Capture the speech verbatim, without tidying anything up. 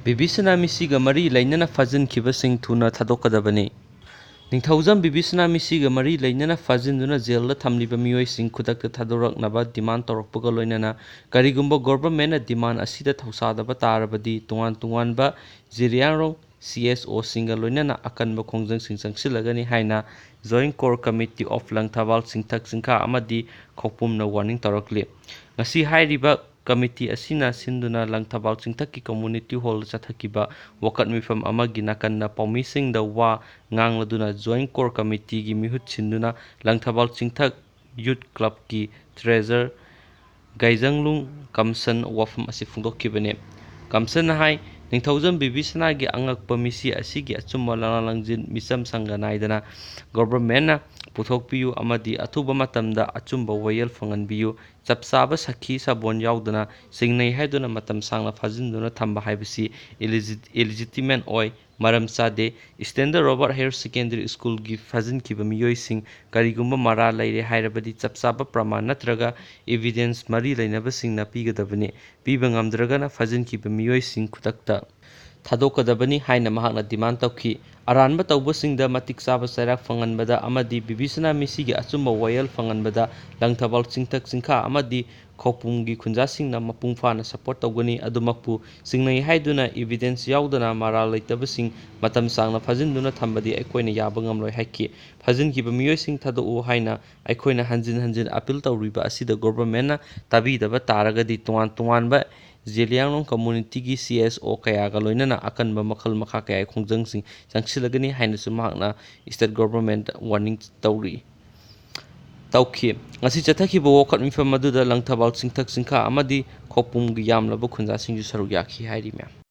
ꯕꯤꯕꯤꯁꯅꯥ ꯃꯤꯁꯤꯒ ꯃꯔꯤ ꯂꯩꯅꯅ ꯐꯥꯖꯤꯟꯈꯤꯕꯁꯤꯡ ꯊꯨꯅ ꯊꯥꯗꯣꯛꯀꯗꯕꯅꯤ꯫ ꯅꯤꯡꯊꯧꯖꯝ ꯕꯤꯕꯤꯁꯅꯥ ꯃꯤꯁꯤꯒ ꯃꯔꯤ ꯂꯩꯅꯅ ꯐꯥꯖꯤꯟꯗꯨꯅ ꯖꯦꯜꯗ ꯊꯝꯂꯤꯕ ꯃꯤꯑꯣꯏꯁꯤꯡ ꯈꯨꯗꯛꯇ ꯊꯥꯗꯣꯔꯛꯅꯕ ꯗꯤꯃꯥꯟ ꯇꯧꯔꯛꯄꯒ ꯂꯣꯏꯅꯅ ꯀꯔꯤꯒꯨꯝꯕ ꯒꯣꯚꯔꯟꯃꯦꯟꯠꯅ ꯗꯤꯃꯥꯟ ꯑꯁꯤꯗ ꯊꯧꯁꯥꯗꯕ ꯇꯥꯔꯕꯗꯤ ꯇꯣꯉꯥꯟ ꯇꯣꯉꯥꯟꯕ ꯖꯤꯔꯤꯌꯥꯡꯔꯣꯡ ꯁꯤ ꯑꯦꯁ ꯑꯣꯁꯤꯡꯒ ꯂꯣꯏꯅꯅ ꯑꯀꯟꯕ ꯈꯣꯡꯖꯪꯁꯤꯡ ꯆꯪꯁꯤꯜꯂꯒꯅꯤ ꯍꯥꯏꯅ Joint Core Committee of Langthabal ꯆꯤꯡꯊꯛ ꯆꯤꯡꯈꯥ ꯑꯃꯗꯤ ꯈꯧꯄꯨꯝꯅ ꯋꯥꯔꯅꯤꯡ ꯇꯧꯔꯛꯂꯤ꯫ ꯉꯁꯤ ꯍꯥꯏꯔꯤꯕ ꯀꯃꯤꯇꯤ ꯑꯁꯤꯅ ꯁꯤꯟꯗꯨꯅ ꯂꯪꯊꯕꯥꯜ ꯆꯤꯡꯊꯛꯀꯤ ꯀꯝꯃ꯭ꯌꯨꯅꯤꯇꯤ ꯍꯣꯜꯗ ꯆꯠꯊꯈꯤꯕ ꯋꯥꯀꯠ ꯃꯤꯐꯝ ꯑꯃꯒꯤ ꯅꯥꯀꯟꯗ ꯄꯥꯎꯃꯤꯁꯤꯡꯗ ꯋꯥ ꯉꯥꯡꯂꯗꯨꯅ Joint Core Committeeꯒꯤ ꯃꯤꯍꯨꯠ ꯁꯤꯟꯗꯨꯅ ꯂꯪꯊꯕꯥꯜ ꯆꯤꯡꯊꯛ ꯌꯨꯠ ꯀ꯭ꯂꯕꯀꯤ ꯇ꯭ꯔꯦꯖꯔ ꯒꯥꯏꯖꯪꯂꯨꯡ ꯀꯝꯁꯟ ꯋꯥꯐꯝ ꯑꯁꯤ ꯐꯣꯡꯗꯣꯛꯈꯤꯕꯅꯤ꯫ ꯀꯝꯁꯟꯅ ꯍꯥꯏ, ꯅꯤꯡꯊꯧꯖꯝ ꯕꯤꯕꯤꯁꯅꯥꯒꯤ ꯑꯉꯛꯄ ꯃꯤꯁꯤ ꯑꯁꯤꯒꯤ ꯑꯆꯨꯝꯕ ꯂꯥꯡꯂꯥꯡ ꯂꯪꯖꯤꯟ ꯃꯤꯆꯝ ꯁꯪꯒ ꯅꯥꯏꯗꯅ ꯒꯣꯚꯔꯟꯃꯦꯟꯠꯅ ꯄꯨꯊꯣꯛꯄꯤꯌꯨ ꯑꯃꯗꯤ ꯑꯊꯨꯕ ꯃꯇꯝꯗ ꯑꯆꯨꯝꯕ ꯋꯥꯌꯦꯜ ꯐꯪꯍꯟꯕꯤꯌꯨ꯫ ꯆꯞ ꯆꯥꯕ ꯁꯈꯤ ꯁꯥꯕꯣꯟ ꯌꯥꯎꯗꯅ ꯆꯤꯡꯅꯩ ꯍꯥꯏꯗꯨꯅ ꯃꯇꯝ ꯁꯥꯡꯅ ꯐꯥꯖꯤꯟꯗꯨꯅ ꯊꯝꯕ ꯍꯥꯏꯕꯁꯤ ꯏꯂꯤꯖꯤ-, ꯏꯂꯤꯖꯤꯇꯤꯃꯦꯠ ꯑꯣꯏ, ꯃꯔꯝ ꯆꯥꯗꯦ꯫ ꯏꯁꯇꯦꯟꯗꯔ ꯔꯣꯕꯥꯔꯠ ꯍꯥꯌꯔ ꯁꯦꯀꯦꯟꯗꯔꯤ ꯁ꯭ꯀꯨꯜꯒꯤ ꯐꯥꯖꯤꯟꯈꯤꯕ ꯃꯤꯑꯣꯏꯁꯤꯡ ꯀꯔꯤꯒꯨꯝꯕ ꯃꯔꯥꯜ ꯂꯩꯔꯦ ꯍꯥꯏꯔꯕꯗꯤ ꯆꯞ ꯆꯥꯕ ꯄ꯭ꯔꯃꯥꯟ ꯅꯠꯇ꯭ꯔꯒ ꯏꯚꯤꯗꯦꯟꯁ ꯃꯔꯤ ꯂꯩꯅꯕꯁꯤꯡꯅ ꯄꯤꯒꯗꯕꯅꯤ꯫ ꯄꯤꯕ ꯉꯝꯗ꯭ꯔꯒꯅ ꯐꯥꯖꯤꯟꯈꯤꯕ ꯃꯤꯑꯣꯏꯁꯤꯡ ꯈꯨꯗꯛꯇ ꯊꯥꯗꯣꯛꯀꯗꯕꯅꯤ ꯍꯥꯏꯅ ꯃꯍꯥꯛꯅ ꯗꯤꯃꯥꯟ ꯇꯧꯈꯤ꯫ ꯑꯔꯥꯟꯕ ꯇꯧꯕꯁꯤꯡꯗ ꯃꯇꯤꯛ ꯆꯥꯕ ꯆꯩꯔꯥꯛ ꯐꯪꯍꯟꯕꯗ ꯑꯃꯗꯤ ꯕꯤꯕꯤꯁꯅꯥ ꯃꯤꯁꯤꯒꯤ ꯑꯆꯨꯝꯕ ꯋꯥꯌꯦꯜ ꯐꯪꯍꯟꯕꯗ ꯂꯪꯊꯕꯥꯜ ꯆꯤꯡꯊꯛ ꯆꯤꯡꯈꯥ ꯑꯃꯗꯤ ꯈꯧꯄꯨꯝꯒꯤ ꯈꯨꯟꯖꯥꯁꯤꯡꯅ ꯃꯄꯨꯡ ꯐꯥꯅ ꯁꯄꯣꯔꯠ ꯇꯧꯒꯅꯤ꯫ ꯑꯗꯨꯃꯛꯄꯨ ꯆꯤꯡꯅꯩ ꯍꯥꯏꯗꯨꯅ ꯏꯚꯤꯗꯦꯟꯁ ꯌꯥꯎꯗꯅ ꯃꯔꯥꯜ ꯂꯩꯇꯕꯁꯤꯡ ꯃꯇꯝ ꯁꯥꯡꯅ ꯐꯥꯖꯤꯟꯗꯨꯅ ꯊꯝꯕꯗꯤ ꯑꯩꯈꯣꯏꯅ ꯌꯥꯕ ꯉꯝꯂꯣꯏ ꯍꯥꯏꯈꯤ꯫ ꯐꯥꯖꯤꯟꯈꯤꯕ ꯃꯤꯑꯣꯏꯁꯤꯡ ꯊꯥꯗꯣꯛꯎ ꯍꯥꯏꯅ ꯑꯩꯈꯣꯏꯅ ꯍꯟꯖꯤꯟ ꯍꯟꯖꯤꯟ ꯑꯄꯤꯜ ꯇꯧꯔꯤꯕ ꯑꯁꯤꯗ ꯒꯣꯚꯔꯟꯃꯦꯟꯠꯅ ꯇꯥꯕꯤꯗꯕ ꯇꯥꯔꯒꯗꯤ ꯇꯣꯉꯥꯟ ꯇꯣꯉꯥꯟꯕ ꯖꯦꯂꯤꯌꯥꯡꯔꯣꯡ ꯀꯝꯃ꯭ꯌꯨꯅꯤꯇꯤꯒꯤ ꯁꯤ ꯑꯦꯁ ꯑꯣ ꯀꯌꯥꯒ ꯂꯣꯏꯅꯅ ꯑꯀꯟꯕ ꯃꯈꯜ ꯃꯈꯥ ꯀꯌꯥꯒꯤ ꯈꯣꯡꯖꯪꯁꯤꯡ ꯆꯪꯁꯤꯜꯂꯒꯅꯤ ꯍꯥꯏꯅꯁꯨ ꯃꯍꯥꯛꯅ ꯏꯁꯇꯦꯠ ꯒꯣꯚꯔꯟꯃꯦꯟꯠꯇ ꯋꯥꯔꯅꯤꯡ ꯇꯧꯔꯤ, ꯇꯧꯈꯤ꯫ ꯉꯁꯤ ꯆꯠꯊꯈꯤꯕ ꯋꯥꯀꯠ ꯃꯤꯐꯝ ꯑꯗꯨꯗ ꯂꯪꯊꯕꯥꯜ ꯆꯤꯡꯊꯛ ꯆꯤꯡꯈꯥ ꯑꯃꯗꯤ ꯈꯧꯄꯨꯝꯒꯤ ꯌꯥꯝꯂꯕ ꯈꯨꯟꯖꯥꯁꯤꯡꯁꯨ ꯁꯔꯨꯛ ꯌꯥꯈꯤ ꯍꯥꯏꯔꯤ ꯃꯌꯥꯝ꯫